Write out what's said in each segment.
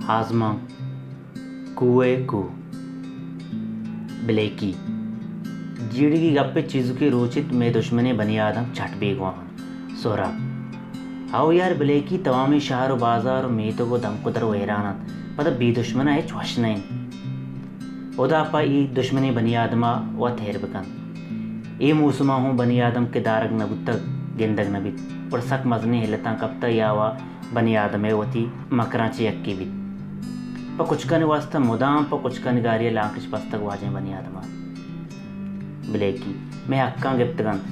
آزمانک، کوہ ءِ کوہ۔ بلیکی۔ جیڑگی گپے چیزکے روچ ات، مئے دشمنیں بنی آدم چٹ بیگواہ انت۔ سہراب۔ ہئو یار بلیکی، توامیں شہر و بازار و میتگ و دمک و در ویران انت، پدا بے دشمنا ہچ وش نہ انت۔ ہدا پہ اے دشمنیں بنی آدما وت ہیر بکنت۔ اے موسما ہوں بنی آدم کہ دارگ نہ بوتگ، گندگ نہ بیت، گڑا سک مزنیں ہلتاں کپتگ یا وا بنی آدم ءِ وتی مکراں چہ یکے بیت۔ پہ کچکانی واستا مدام پہ کچکانی گاری ءَ لانکش بستگ واجہیں بنی آدم ءَ۔ بلیکی۔ مئے حقاں گپتگ انت۔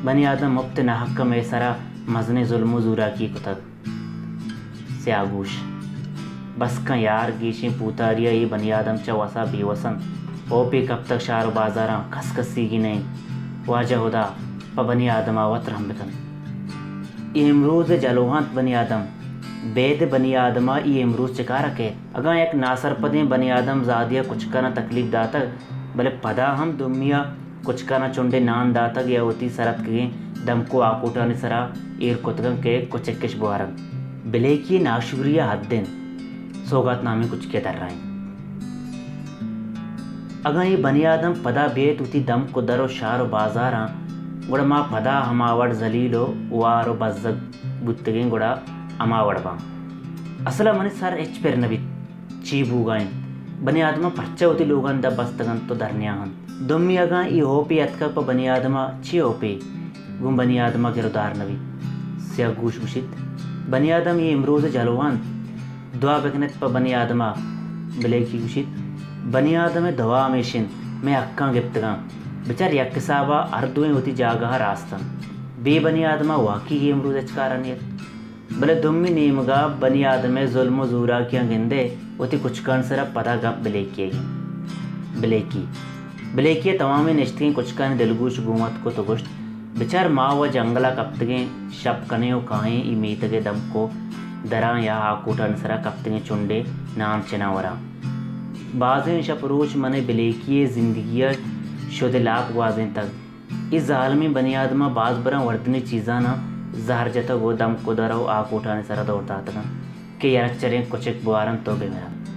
بنی آدم مپت ناحق ءَ مئے سرا مزنیں ظلم و زوراکی کتگ۔ سیاہ گوش۔ بس کن یار، گیشیں پوتاری ءَ اے بنی آدم چہ وسا بے وس انت۔ ہوپے کپتگ شہر و بازاراں، کس کسیگی نہ انت۔ واجہ ہدا پہ بنی آدم ءَ وت رحم بکنت۔ اے امروز ءِ جلوہ انت بنی آدم۔ بید بنی آدم ءَ اے امروز چہ کار ءَ کئیت؟ اگاں یک ناسرپدیں بنی آدم زادے ءَ کچکاناں تکلیف داتگ، بلے پدا ہم دومی ءَ کچکاناں چنڈے نان داتگ یا وتی سراتکگیں دمک و آکوٹانی سرا ایر کتگ انت کہ کچک اش بوارنت۔ بلیکی ءِ ناشکری ءِ حد انت۔ سوگات نامیں کچکے ءَ درائینت۔ اگاں اے بنی آدم پدا بیت وتی دمک و در و شہر و بازاراں، گڑا ما پدا ہما وڑ ذلیل و وار و بزگ بوتگیں، گڑا ہما وڑ باں۔ اصل ءَ منی سر ہچ پر نہ بیت، چی بوگا انت؟ بنی آدماں پرچا وتی لوگانی دپ بستگ انت و در نیا انت؟ دومی اگاں اے ہوپے اتکگ پہ بنی آدما، چی ہوپے؟ گوں بنی آدما گرودار نہ بیت۔ سیاہ گوش گوشیت، بنی آدم اے امروز ءِ جلوہ انت۔ دعا بکنیت پہ بنی آدما۔ بلیکی گوشیت، بنی آدم ءِ دعا ہمیش انت، مئے حقاں گپتگاں۔ بچار یک حسابا ہر دوئیں وتی جاگہا راست انت۔ بے بنی آدما واقعی اے امروز ہچ کارا نیت۔ بلے دومی نیمگا بنی آدم ءِ ظلم و زوراکیاں گندئے، وتی کچکانی سرا پدا گپ بلیکی ءِ انت۔ بلیکی۔ بلیکی ءِ توامیں نشتگیں کچکانی دلگوش گوں وت کت و گوشت، بچار ما و جنگلا کپتگیں، شپ کنیں و کائیں اے میتگ ءِ دمک و دراں یا آکوٹانی سرا کپتگیں چنڈے نان چنا وراں۔ بازیں شپ روچ من ءُ بلیکی ءِ زندگی ءَ شد ءُ لاپ گوازینتگ۔ اے زالمیں بنی آدماں باز براں وردنی چیزاناں زہر جتگ و دمک و در و آکوٹانی سرا دور داتگ انت کہ یرکچریں کچک بوارنت و بمرنت۔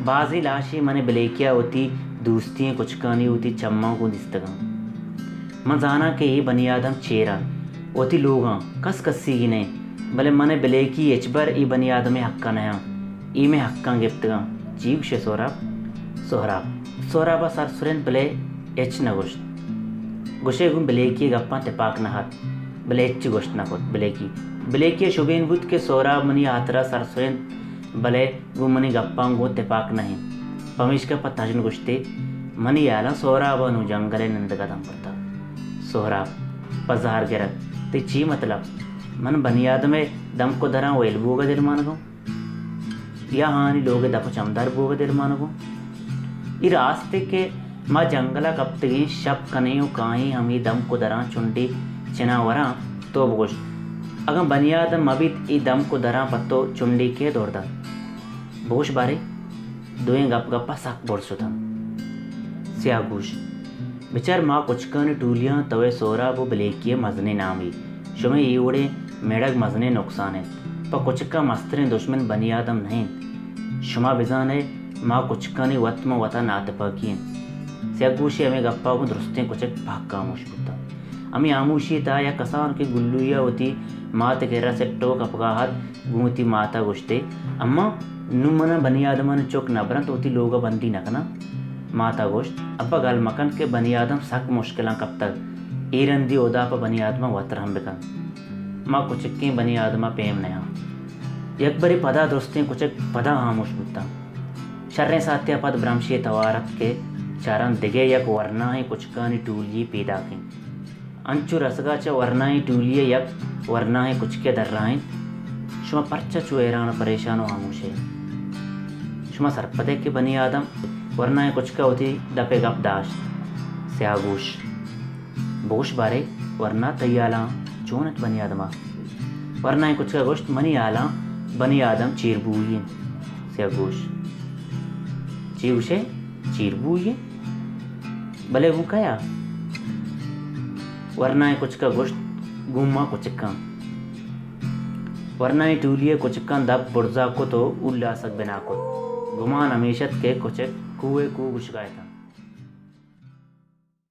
بازیں لاشے من ءُ بلیکیا وتی دوستی ئیں کچکانی وتی چماں گوں دیستگ انت۔ من زاناں کہ اے بنی آدم چیر انت، وتی لوگاں، کس کسیگی نہ انت، بلے من ءُ بلیکی ہچبر اے بنی آدم ءِ حقا نہ آں۔ اے مئے حقاں گپتگاں۔ چی گوشئے سہراب؟ سہراب۔ سہراب ءَ سر سرینت بلے ہچ نہ گوشت۔ گوشئے گوں بلیکی ءِ گپاں تپاک نہ ات، بلے ہچ گوشت نہ کت۔ بلیکی۔ بلیکی ءَ شبین بوت کہ سہراب منی ہاترا سر سرینت بلے گوں منی گپاں گوں تپاک نہ انت۔ پمیشکا پہ تژن گوشتے، منی ہیالاں سہراب ءَ نوں جنگل ءِ نندگ ءَ دم برتگ۔ سہراب۔ پہ زہر گرگ۔ تئی چی مطلب؟ من بنی آدم ءِ دمک ءُ دراں ویل بوگ ءَ دلمانگ آں؟ یا آہانی لوگ ءِ دپ ءُ چمدار بوگ ءَ دلمانگ آں؟ اے راست انت کہ ما جنگل ءَ کپتگیں، شپ کنیں ءُ کائیں ہمے دمک ءُ دراں چنڈے چناں وراں۔ تو بگوش، اگاں بنی آدم مہ بیت، اے دمک ءُ دراں پہ تو چنڈے کئے دور دنت؟ بگوش بارے۔ دوئیں گپ گپ ءَ سک برز شت انت۔ سیاہ گوش۔ بچار، ما کچکانی ٹولیاں، توئے سہراب ءُ بلیکی ءِ مزنیں نامے۔ شمئے اے وڑیں مڑگ مزنیں نقصان انت۔ پہ کچکاں مستریں دژمن بنی آدم نہ انت۔ شما بزانئے، ما کچکانی وت ماں وتا ناتپاکی انت۔ سیاہ گوشی ہمے گپا گوں درستیں کچک پہک ہاموش بوتاں۔ ہمے ہاموشی تہا یک کسانکیں گلویا وتی مات ءِ کرا سٹو کپگا ات، گوں وتی مات ءَ گوشتے، اماں، نوں منا بنی آدمانی چک نہ برنت، وتی لوگ ءَ بندی نہ کناں؟ مات ءَ گوشت، ابا گل مکن کہ بنی آدم سک مشکلاں کپتگ۔ اے رندی ہدا پہ بنی آدماں وت رحم بکنت۔ ما کچکیں بنی آدم ءَ پیم نیاں۔ یک برے پدا درستیں کچک پدا ہاموش بوتاں۔ شریں ساعتے ءَ پد برمشے توار ات کہ چاراں دگہ یک ورناہیں کچکانی ٹولی پیداک انت۔ انچو رسگا چہ ورنائیں ٹولی ءِ یک ورنائیں کچکے ءَ درائینت، شما پرچا چو حیران ءُ پریشان ءُ ہاموش ئے؟ شما سرپد ئے کہ بنی آدم؟ ورنائیں کچک ءَ وتی دپ ءِ گپ داشت۔ سیاہ گوش، بگوش بارے، ورنا تئی ہیالاں چون انت بنی آدم ءَ؟ ورنائیں کچک ءَ گوشت، منی ہیالاں بنی آدم چیر بوئی انت۔ سیاہ گوش، چی گوشئے؟ چیر بوئی انت؟ بلے گوں کیا؟ ورنائیں کچک ءَ گوشت، گوں ما کچکاں۔ ورنائیں ٹولی ءِ کچکاں دپ برزا کت ءُ اولاسگ بنا کت۔ گمان ہمیش ات کہ کچک کوہ ءِ کوہ گوشگا اتنت۔